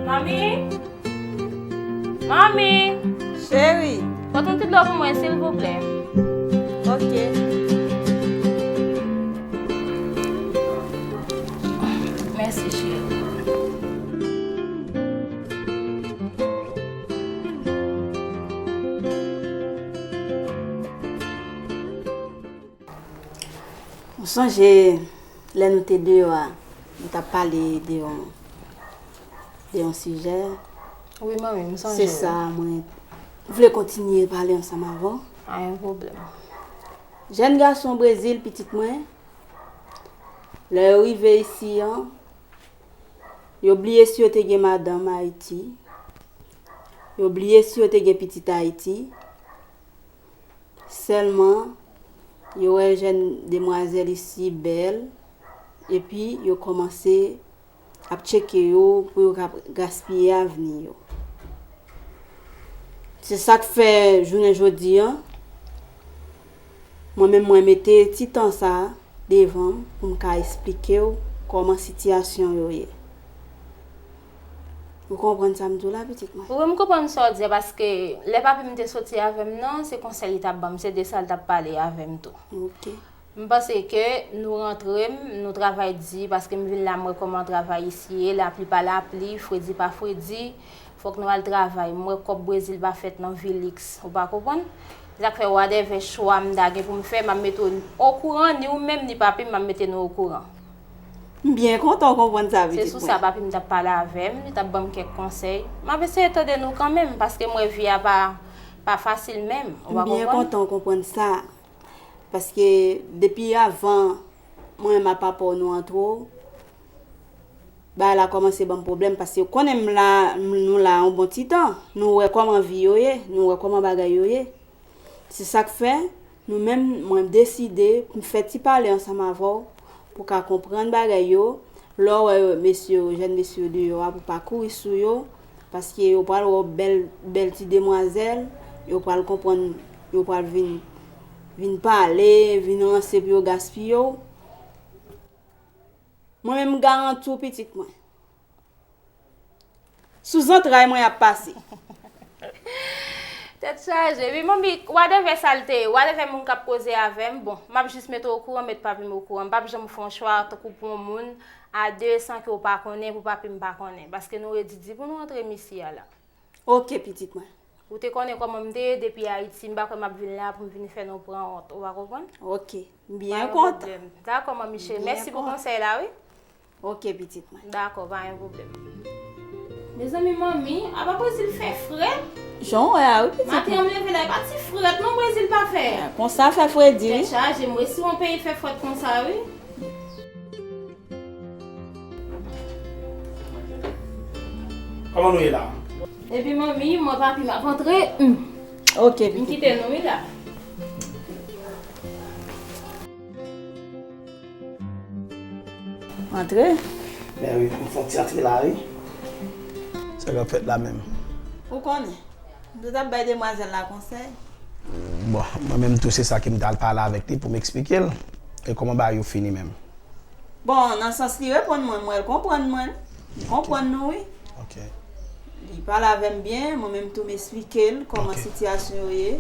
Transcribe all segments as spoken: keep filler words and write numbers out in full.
Manmi! Manmi! Cheri! Pote yon ti dlo pou mwen, silvouplè. Ok. Mèsi, cheri. Ou sonje lè nou te deyò a, nou t ap pale de yon, de yon sijè. Wi, manmi, m sonje. Se sa, mwen vle kontinye pale ansanm avè w. Pa gen pwoblèm. Jèn gason Brezil, pitit mwen, lè yo rive isi an, yo bliye si yo te gen madanm Ayiti. Yo bliye si yo te gen pitit Ayiti. Sèlman, yo wè jèn demwazèl isi bèl, epi yo kòmanse ap tcheke yo pou yo ka gaspiye avni yo. Se sa k fè jounen jodi a, mwen menm mwen mete ti tan sa a devan m pou m ka esplike w kòman sitiyasyon yo ye. Ou konprann sa m di w la, pitit mwen? Wi, m konprann sa w di a, paske lè papi m te soti avè m nan, se konsèy li t ap ban m, se de sa l t ap pale avè m tou. Ok. M panse ke nou rantre, m, nou travay di, paske m vin la, m wè kòman travay isi ye, lapli pa lapli, fredi pa fredi, fòk nou al travay. M wè kòb Brezil pa fèt nan Vilix, ou pa konprann? Se sa k fè, whatever chwa m ta gen pou m fè, m ap mete w okouran, ni ou menm, ni papi m, m ap mete nou okouran. M byen kontan w konprann sa, pitit mwen. Se sou sa papi m t ap pale avè m, li t ap ban m kèk konsèy. M ap eseye tande nou kanmenm, paske m wè vi a pa, pa fasil menm, ou pa konprann? M byen kontan w konprann sa, paske depi avan mwen m ap apò nou antre w, bagay la kòmanse ban m pwoblèm, paske ou konnen m la, m, nou la yon bon ti tan, nou wè kòman vi yo ye, nou wè kòman bagay yo ye. Se sa k fè, nou menm, mwen deside pou m fè ti pale ansanm avè w, pou w ka konprann bagay yo. Lè w wè mesye yo, jèn mesye yo deyò a, pou w pa kouri sou yo, paske yo pral wè w bèl, bèl ti demwazèl, yo pral konprann, yo pral vin, vin pale, vin ranse pou yo gaspiye w. Mwen menm, m garanti w, pitit mwen. Sou zantray mwen y ap pase. Tèt chaje. Wi, manmi, whatever sa l te ye, whatever moun k ap koze avè m, bon, m ap jis mete w okouran, met papi m okouran. M p ap janm fè yon chwa tankou pou yon moun a de san ke w pa konnen, pou papi m pa konnen. Paske nou redi di pou nou antre m isi a la. Ok, pitit mwen. Ou te konnen kòman m te ye depi Ayiti, m pa kwè m ap vin la pou m vin fè nou pran wont. Ou pa konprann? Ok, m byen kontan. Pa gen pwoblèm. Dakò, manmi cheri. Mèsi pou konsèy la, wi. Ok, pitit mwen. Dakò, pa gen pwoblèm. Mezanmi, manmi, apa Brezil fè frèt? Jan w wè a, wi, pitit mwen. Maten an m leve la, e pa ti frèt non Brezil pa fè. Konsa fè fredi, wi. Tèt chaje, m resi yon peyi fè frèt konsa, wi. Kòman nou ye la? Epi manmi, mwen papi m ap antre. Hmm. Ok, pitit. M kite nou, wi, la. Antre. Men wi, m fè yon ti antre la, wi. Sa k ap fèt la menm? Ou konnen. M te t ap bay demwazèl la konsèy. Bon, mwen menm tou se sa ke m t al pale avèk li pou m eksplike l. E kòman bagay yo fini menm? Bon, nan sans li reponn mwen, m wè l konprann mwen. Li konprann nou, wi. Ok. Li pale avè m byen, mwen menm tou m eksplike l kòman sitiyasyon yo ye.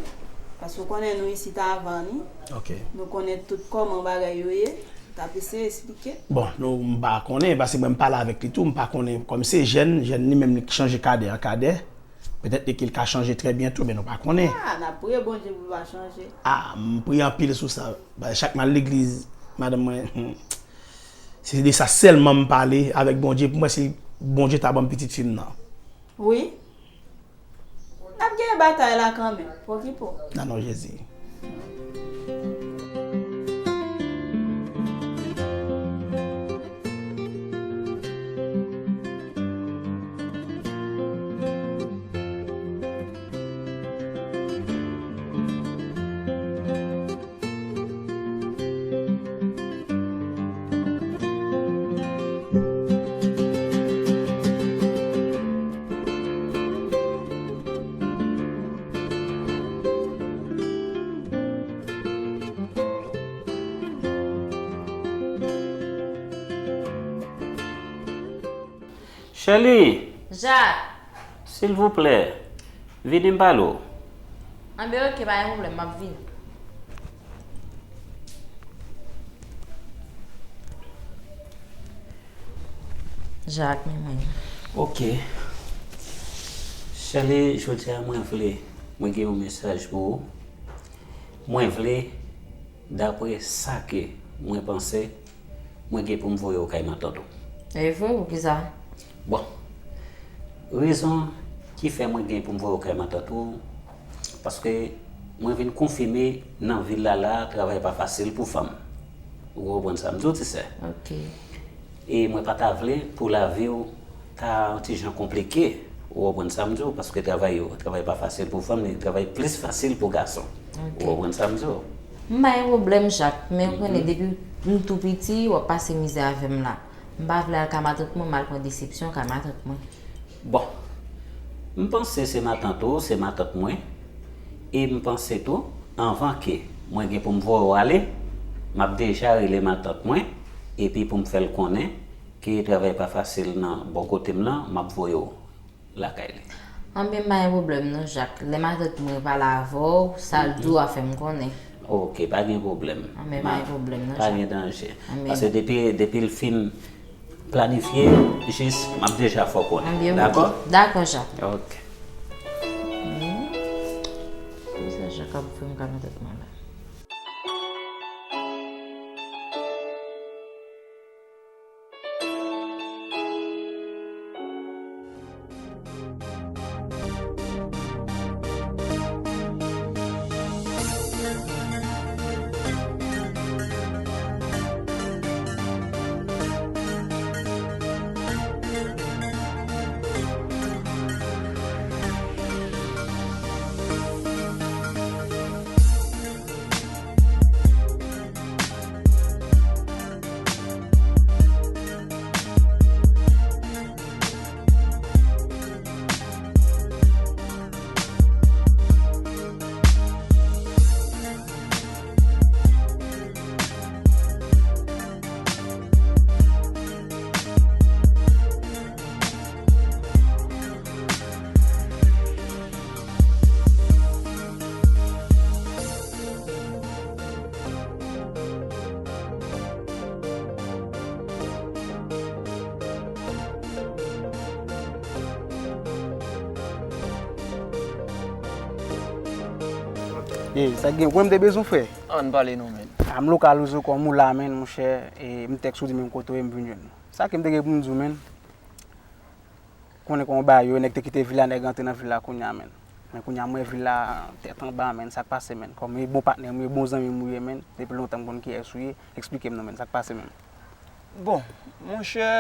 Paske w konnen nou isit avan, wi. Ok. Nou konnen tout kòman bagay yo ye. M t ap eseye eksplike. Bon, nou, m pa konnen, paske mwen m pale avèk li tou, m pa konnen. Kòm se jèn, jèn li menm li k chanje kadè an kadè. Petèt li, li ka chanje trè byento, men nou pa konnen. Ah, n ap priye Bondye pou l pa chanje. Ah, m priye anpil sou sa. Ba, chak m al legliz, madanm mwen, hmm, se de sa sèlman m pale avèk Bondye. Pou mwen, si Bondye ta ban m pitit fi m nan. Wi. N ap genyen batay la kanmenm. Pokipo. Nan non Jezi. Chèli, Jak! Silvouplè, vini m pale w. Anben, oke, pa gen pwoblèm, m ap vini. Jak, men mwen. Oke. Chèli, jodi a mwen vle, mwen gen yon mesaj pou ou. Mwen vle, dapre sa ke mwen panse, mwen gen pou m voye w kay matant ou. E vre, poukisa? Bon, rezon ki fè mwen gen pou m voye w kay matant ou, paske mwen vin konfime nan vil la la, travay pa fasil pou fanm. Ou konprann sa m di w, ti sè? Oke. E mwen pa ta vle pou lavi w ta yon ti jan konplike. Ou konprann sa m di w? Paske travay yo, travay pa fasil pou fanm, li travay plis fasil pou gason. Oke. Ou konprann sa m di w? M pa gen pwoblèm, Jak, men ou konnen, depi m tou piti, w ap pase mizè avè m la. M pa vle al ka matant mwen, m al pran desepsyon ka matant mwen. Bon, m panse se matant ou, se matant mwen. E m panse tou, anvan ke mwen gen pou m voye w ale, m ap deja rele matant mwen, epi pou m fè l konnen ke travay pa fasil nan bò kote m lan, m ap voye w lakay li. Anben, m pa gen pwoblèm non, Jak. Lè matant mwen pale avè w, sa l di w a fè m konnen. Oke, pa gen pwoblèm. Anben, pa gen pwoblèm non, Jak. Pa gen danje. Anben. Paske depi, depi l fin planifye, jis, m ap deja fè w konnen. Anben, oke. Dakò? Dakò, Jak. Oke. Hmm. Kisa Jak ap fè m ka nan tèt mwen la? Ey, sa k gen, ou kwè m te bezwen w, frè? Ann pale non, menn. A, m lokal ou zo kòm ou la, menn, monchè, e m tèks ou di menm kote w ye, m vin jwenn ou. Sa ke m te gen pou m di w, menn? Konnen kòman bagay yo, nèg te kite vil la, nèg rantre nan vil la kounye a, menn. Men kounye a, m wè vil la tèt anba, menn, sa k pase, menn? Kòm e bon patnè m ou ye, bon zanmi m ou ye, menn, depi lontan m konn kiyès ou ye, eksplike m non, menn, sa k pase, menn? Bon, monchè,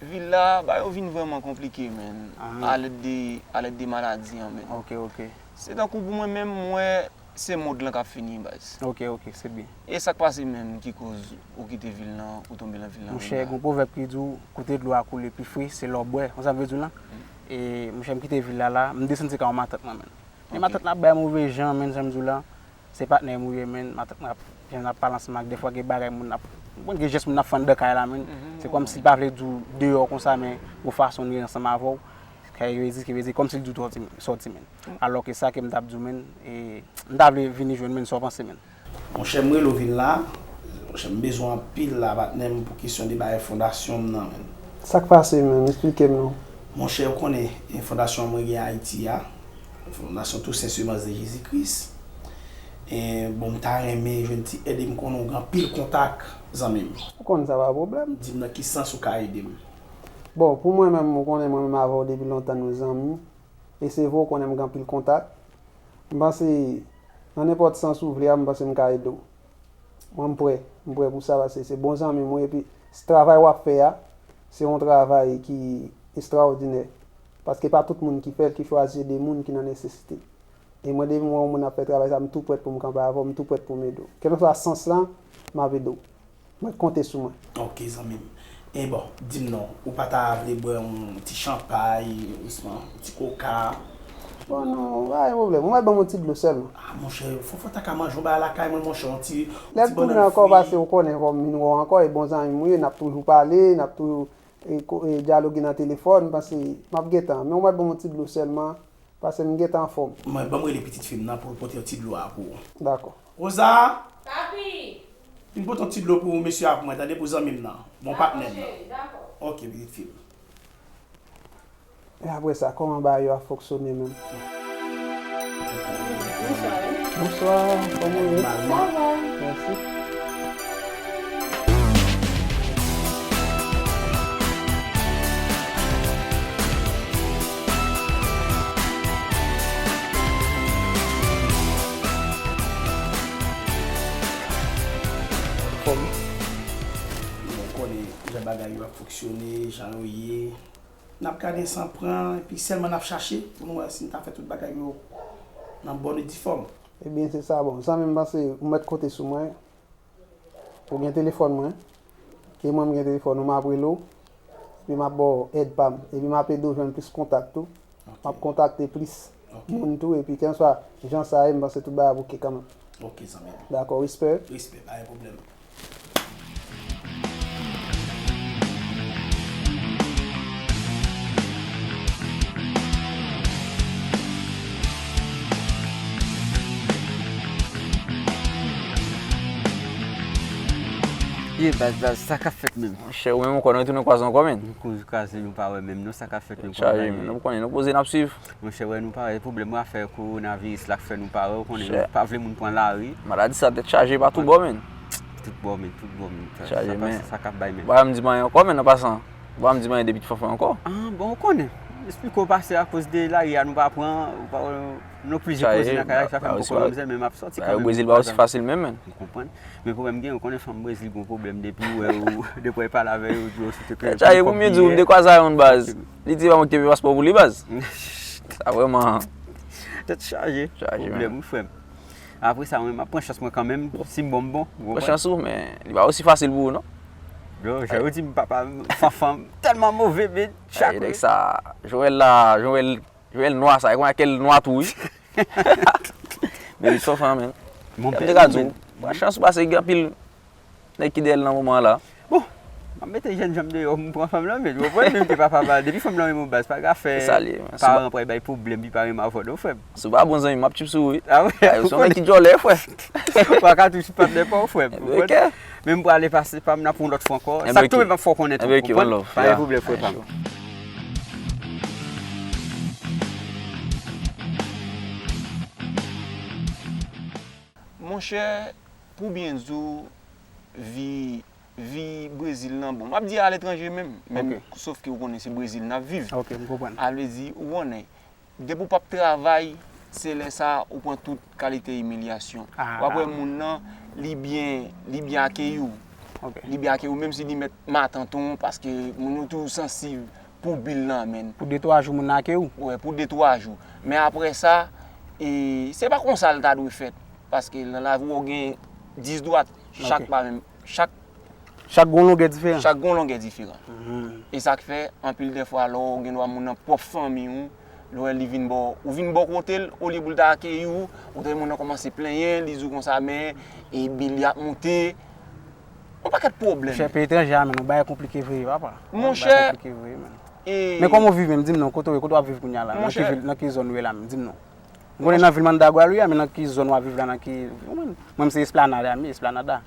vil la, bagay yo vin vrèman konplike, menn. Ah. Alèd de, alèd de maladi an, menn. Oke, oke. Se tankou pou mwen menm, m wè se mond lan k ap fini, baz. Oke, oke, se byen. E sa k pase menm ki koz ou kite vil lan, ou tonbe nan vil lan? Monchè, gen yon pwovèb ki di w, kote dlo a koule pi fre, se lè w bwè. Ou konn sa m vle di w lan? Mm. E, monchè, m kite vil la la, m desann se ka yon matant mwen menm. Men matant lan ap bay move jan, menn, jan m di w lan. Se patnè m ou ye, menn, matant mwen ap, jan n ap pale ansanm ak, dèfwa gen bagay moun ap, ou konn gen jès moun ap fè anndan kay la, menn. Se kòmsi l pa vle di w deyò konsa, men gon fason l ye ansanm avè w. Kay yo di, ki vle di, kòmsi l di w sòti, sòti, menn. Alò ke sa ke m t ap di w, menn, e, m ta vle vini jwenn, menn, sa w panse, menn? Monchè, m rele w vin la. Monchè, m bezwen anpil la, patnè m, pou kesyon de bagay fondasyon m nan, menn. Sa k pase, menn? Eksplike m non. Monchè, ou konnen, e, fondasyon mwen gen Ayiti a, Fondasyon Toussaint Semence de Jésus Christ. E, bon, m ta renmen jwenn ti èd e m konnen w gen anpil kontak, zanmi m. Ou konn sa pa pwoblèm. Di m nan ki sans ou ka ede m. Bon, pou mwen menm, ou konnen mwen menm avè w depi lontan nou zanmi. E se vre, ou konnen m gen anpil kontak. M panse, nan nenpòt sans ou vle a, m panse m ka ede w. Mwen, m prè. M prè pou sa, paske se bon zanmi m, wi, epi s-, travay w ap fè a, se yon travay ki estrawòdinè. Paske pa tout moun ki fè l, ki chwazi ede moun ki nan nesesite. E mwen, depi m wè yon moun ap fè travay sa, m tou prèt pou m kanpe avè w, m tou prèt pou m ede w. Kèlkanswa sans lan, m ap ede w. Mwen konte sou mwen. Ok, zanmi m. E bon, di m non, ou pa ta vle bwè yon ti chanpay, yon ti koka? Bon, non, pa gen pwoblèm. Ou mèt ban m yon ti dlo sèlman. Ah, monchè, Fòfò ta ka manje yon bagay lakay mwen, monchè, yon ti, yon ti bannann fri. Lè m tounen ankò, paske ou konnen kòm m vin wè w ankò, e bon zanmi m ou ye, n ap toujou pale, n ap toujou e, ko- e, dyaloge nan telefòn, m panse m ap gentan. Men ou mèt ban m yon ti dlo sèlman, paske m gentan anfòm. Mwen, ban m rele pitit fi m nan pou l pote yon ti dlo a pou ou. Dakò. Rosa! Papi! Vin pote yon ti dlo pou mesye a pou mwen, tande, pou zanmi m nan. Bon patnè m nan. Dakò, cheri, dakò. Ok, pitit fi m. E apre sa, kòman bagay yo ap fonksyone menm? Bonswa, kòman w ye? Sa va. Mèsi. Bon, ou konnen jan bagay yo ap fonksyone, jan yo ye. N ap gade san pran, epi sèlman n ap chache pou nou wè si n ka fè tout bagay yo nan bòn e di fòm. Ebyen, se sa, bon. Zanmi m, panse ou mèt konte sou mwen. Ou gen telefòn mwen. E mwen, m gen telefòn ou, m ap rele w. Epi m ap ba w èd pa m. Epi m ap ede w jwenn plis kontak tou. M ap kontakte plis moun tou. Epi kèlkeswa jan sa ye, m panse tout bagay ap oke kanmenm. Ok, zanmi m. Dakò, respè. Respè, pa gen pwoblèm. Ye, baz, baz, sa k ap fèt menm? Monchè, ou menm ankò, nou retounen kwaze ankò, menn. Nou kouz kwaze, nou pa wè menm, non, sa k ap fèt menm? Tèt chaje, menn. Nou konnen, nou poze, n ap swiv. Monchè, wè, nou pa wè, pwoblèm yo, afè kowonaviris la k fè nou pa wè, ou konnen, nou pa vle moun pran lari. Maladi sa, tèt chaje pa tou bò, menn. Tout bò, menn, tout bò, menn. Tèt chaje, menn. Sa k ap bay, menn? Ba m di m anyen ankò, menn, an pasan. Ba m di m anyen de pitit fanfan ankò. Ah, bon, ou konnen. Esplike w pase akoz de lari a, nou pa pran, nou pa, nou plizyè koze nan kay la, sa fè m poko rann zèl, men m ap sòti kanmenm. Brezil pa osi fasil menm, menn. M konprann. Men pwoblèm gen, ou konnen fanm Brezil gon pwoblèm depi ou wè ou, depi w pale avè yo, yo di w sou te ke. Tèt chaje pou m di w, m te kwaze a yon baz. Li di pa mwen ki te peye paspò pou li, baz. Sa vrèman. Tèt chaje. Chaje, menn. Pwoblèm, wi, frè m. Apre sa, mwen, m ap pran chans mwen kanmenm, si m bon, m bon. Pran chans ou, men li pa osi fasil pou ou, non. Yo, jan yo di m, papa, fanfan tèlman move, men chak. Ay, nèg sa, Joel la, Joel, Joel nwa sa, e konn ak kèl nwa tou, wi. Men li fanfan, menn. Mon pè, te ka di w, pran chans ou, paske gen anpil nèg ki dèyè l nan moman an la. Bon, m ap mete jèn jan m deyò, m pran fanm lan, men ou konprann, menm ke papa pa, depi fanm lan renmen w, baz, pa ka fè paran pral bay pwoblèm, li pa renmen avè w, non, frè m. Si w pa bon zanmi, m ap tchip sou ou, wi. Ah wi. Ay, ou se yon nèg ki djòlè, frè. Ou pa ka touche patnè pa w, frè m, ou konprann? Men m prale pase pa m, n ap yon lòt fwa ankò. Sa k tonbe, m ap fè w konnen tou, ou konprann? Pa gen pwoblèm, frè pa m. Monchè, pou byen di w, vi, vi Brezil lan, bon, m ap di aletranje menm, men sof ke ou konnen se Brezil n ap viv. Ok, m konprann. A vle di, ou konnen, depi w p ap travay, se lè sa a ou pran tout kalite imilyasyon. W ap wè moun nan, li byen, li byen akeyi w. Li byen akeyi w, menm si li mèt matant ou, paske moun yo toujou sansib pou bil lan, menn. Pou de twa jou, moun nan akeyi w. Wi, pou de twa jou. Men apre sa, e, se pa konsa l ta dwe fèt. Paske nan lavi w gen dis dwat, chak pa menm, chak. Chak gon longè diferan. Chak gon longè diferan. E sa k fè, anpil de fwa, lè w gen dwa moun nan pwòp fanmi w, lè w wè li vin bò, ou vin bò kote l, olye pou l ta akeyi w, ou ta wè moun nan kòmanse plenyen, li di w konsa, men, e bil li ap moute, yon pakèt pwoblèm. Monchè, peyi etranje a, menn, yon bagay konplike vre, papa. Yon bagay konplike vre, menn. Men kòman w viv menm, di m non, kote w ye, kote w ap viv kounye a la, nan ki vil, nan ki zòn ou ye la menm, di m non. M konnen nan vil Managua ou ye a, men nan ki zòn w ap viv la, nan ki, mwen menm se Esplanade a, mi Esplanade a.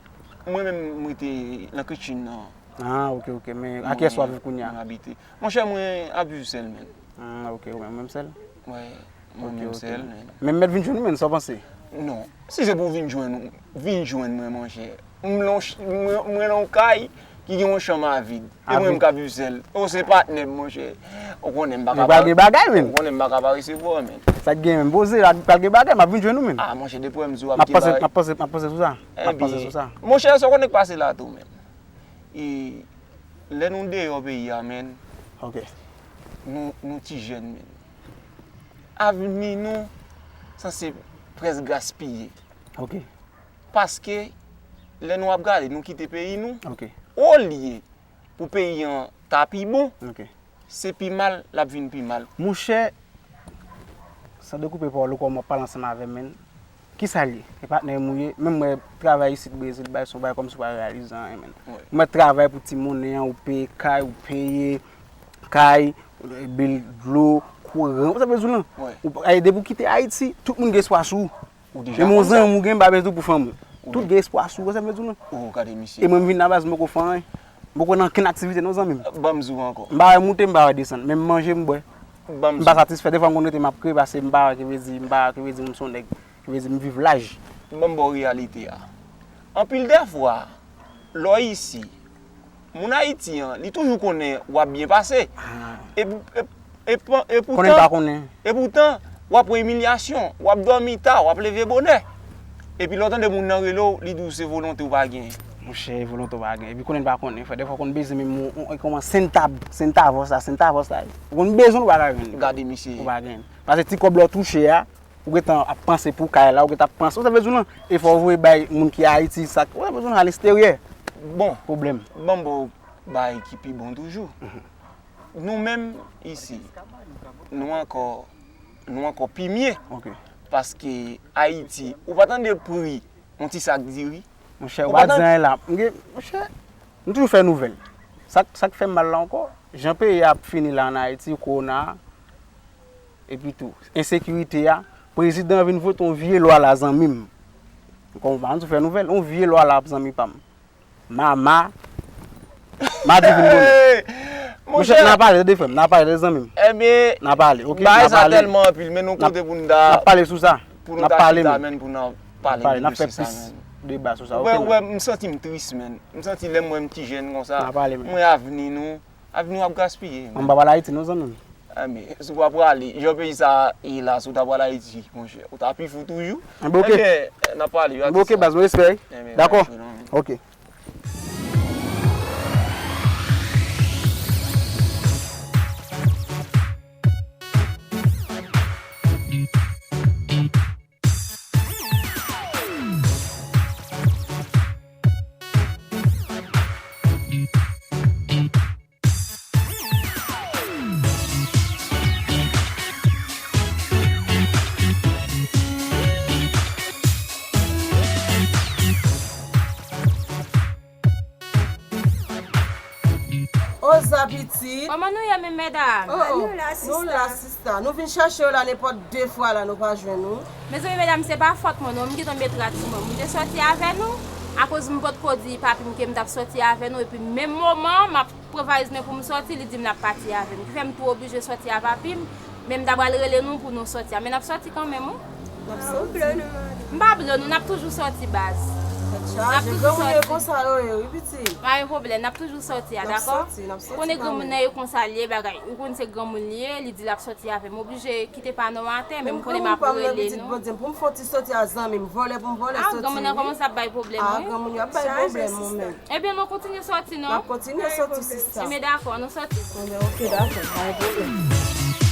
Mwen menm, m rete nan Kretyen nan. Ah, ok, ok, men a kiyès w ap viv kounye a? Mwen abite. Monchè, mwen ap viv sèl, menn. Ah, ok, ou menm, menm sèl? Wi, mwen menm sèl, menn. Men m mèt vin jwenn ou, menn, sa w panse? Non. Si se pou w vin jwenn ou, vin jwenn mwen, monchè. M nan yon ch-, mwen, mwen nan yon kay ki gen yon chanm a vid. E mwen menm k ap viv sèl. Ou se patnè m, monchè. Ou konnen m pa ka. Ou pral gen bagay, menn. Ou konnen m pa ka pa resevwa w, menn. Sa k gen, menn? Poze la, pral gen bagay, m ap vin jwenn ou, menn. Ah, monchè, depi w wè m di w ap gen bagay. M ap panse, m ap panse, m ap panse sou sa. M ap panse sou sa. Monchè, sa w konnen k pase la tou, menn. E lè nou deyò peyi a, menn, nou, nou ti jèn, menn. Avni nou sanse prèske gaspiye. Ok. Paske lè nou ap gade, nou kite peyi nou. Ok. Olye pou peyi an ta pi bon, ok, se pi mal l ap vin pi mal. Monchè, san dekoupe pawòl ou, kòm w ap pale ansanm avè m, menn, Kisa l ye? E patnè m ou ye? Menm mwen travay isit Brezil, bay son bagay kòmsi w pa reyalize anyen, menn. Mwen travay pou ti monnen an, ou peye kay, ou peye kay, bil dlo, kouran, ou sa bezwen lan. Ou, ay, depi w kite Ayiti, tout moun gen espwa sou ou. Ou deja Men mon konn sa. Zanmi ou gen, m pa bezwen pou fanmi w. Ou Tout men- gen espwa sou ou, ou sa bezwen lan. Oh, gade misye. E mwen m vin nan baz, m poko fè anyen. M poko nan kenn aktivite non zanmi m. Ban m di w ankò. M pa wè moute, m pa wè desann. Menm manje, m bwè. Ban m M di pa w. Satisfè. Defwa m konn rete m ap kriye, paske m pa wè ki vle di, m pa wè ki vle di m se yon nèg, ki vle di m viv laj. Ban m ba w reyalite a. Anpil dèfwa, lè w isi, moun Ayiti an, li toujou konnen w ap byen pase. Ah. E, e, e, e Konnen l pa poutan, konnen. E poutan, w ap pran imilyasyon, w ap dòmi ta, w ap leve bonè. Epi lè w tande moun nan rele w, li di w se volonte w pa genyen. Monchè, volonte w pa genyen. Epi konnen l pa konnen, frè. Defwa w konn bezwen menm yon, yon, yon, kòman sentavò, sentavò sa, sentavò sa. Ou konn bezwen l, ou pa ka jwenn li. Gade misye. Ou pa genyen. Paske ti kòb la w touche a, ou gentan ap panse pou kay la, ou gentan ap panse, ou sa bezwen lan. E fò w voye bay moun ki Ayiti, sa, ou sa bezwen al eksteryè. Bon, Pwoblèm. Ban m ba w bagay ki pi bon toujou. Nou menm isi, nou ankò, nou ankò pi mye. Ok. Paske Ayiti, ou pa tande pri yon ti sak diri? Monchè, ou pa di anyen la. M gen, monchè, m toujou fè nouvèl. Sa, sa k fè m mal la ankò, jan peyi a ap fini la ann Ayiti, kowona a, epi tou, ensekirite a, prezidan an vin vote yon vye lwa la, zanmi m. Ou konprann, m toujou fè nouvèl, yon vye lwa la, zanmi pa m. Mama. Madi vin bonè. Monchè, n a pale, tande frè m, n a pale, tande zanmi m. Ebyen, n a pale, ok? Bagay sa tèlman anpil, men nou kote pou n ta, n ap pale sou sa. Pou nou ta chita, menn, pou n pale de dosye sa, menn. N ap fè plis deba sou sa, ok, menn. Ou wè, m santi m tris, menn. M santi lè m wè m ti jèn konsa, m wè avni nou, avni w ap gaspiye, menn. M pa pale Ayiti, non, zanmi m. Ebyen, si w pa prale, jan peyi sa ye la, si w ta pral Ayiti, monchè, ou ta pi fou toujou. Ebyen, ok. Ebyen, n ap pale, yo. Ebyen, ok, baz, mwen espere. Ebyen, dakò. Bagay cho non, men. Ok. Oza pitit. Kòman nou ye, men medam? Oh, oh. Nou la, sista. Nou vin chèche w la nenpòt de fwa la, nou pa jwenn ou. Mezanmi, medam, se pa fòt mwen, non. M gentan met rad sou mwen. M te sòti avè nou, akoz m potko di papi m ke m t ap sòti avè nou, epi menm moman, m ap pran valiz mwen pou m sòti, li di m l ap pati avè m. Ki fè m tou oblije sòti a papi m, men m ta pral rele nou pou nou sòti a. Men n ap sòti kanmenm, wi. N ap sòti. M pa ble nou, n ap toujou sòti, baz. Tèt chaje. Granmoun yo konsa yo ye, wi, pitit. Pa gen pwoblèm, n ap toujou sòti a, dakò? N ap sòti, n ap sòti kanmenm. Konnen granmoun nan yo konsa l ye, bagay. Ou konn se granmoun li ye, li di l ap sòti avè m. M oblije kite pano atè, men m konnen m ap rele nou. Granmoun pa m nan pitit, Bondye, pou m fè yon ti sòti a zanmi m, vòlè pou m vòlè sòti. Ah, granmoun nan kòmanse ap bay pwoblèm, wi. Ah, granmoun yo ap bay pwoblèm, mwen menm. Ebyen, nou kontinye sòti, non? N ap kontinye sòti, sista. Ebyen, dakò, nou sòti. Ebyen, ok, dakò, pa gen pwoblèm.